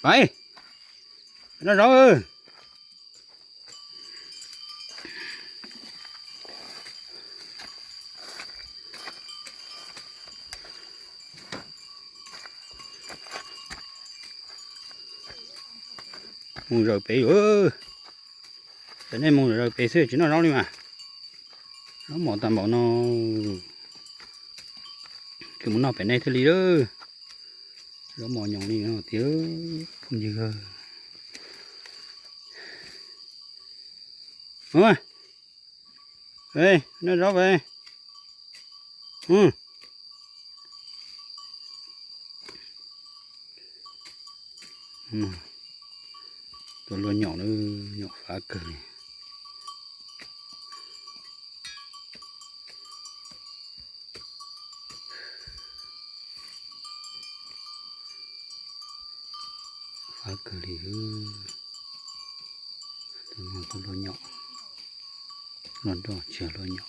Ai, noj zaub. Mus zaws pem yuav, cov nej mus zaws pem xwb tsis noj zaub li mas. Zaub mos tag npaum no, kws mus noj pem nej thiaj li lawm. Zaub mos nyoos li no tiag phooj ywg. Noj zaub pe. Tua luaj nyaum, nyaum fab kawg li. Fab kawg li. Tus no tua luaj nyaum, luaj nroj tsis yog luaj nyaum.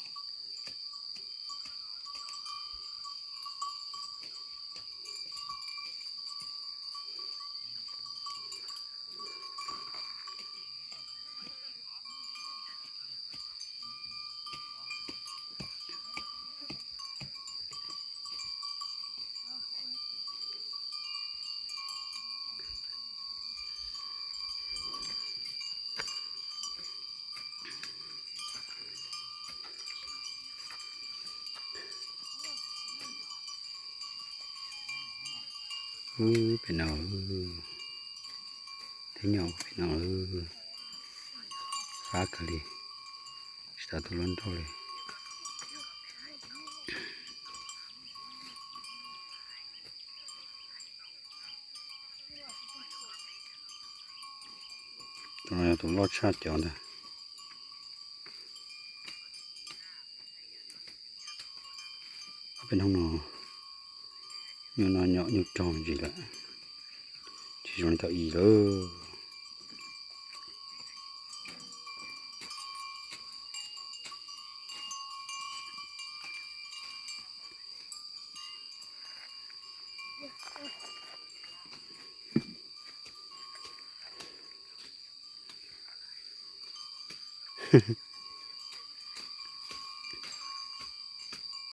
Pem no, tib nyuag pem no, fab kawg li, tsis tas tus loj nroj li. Tus no yog tus loj tshaj cov ntag. Ob peb hnub no nyuj noj nyom nyuj raug ntsis lawm, tsis zoo li thaum ub lawm.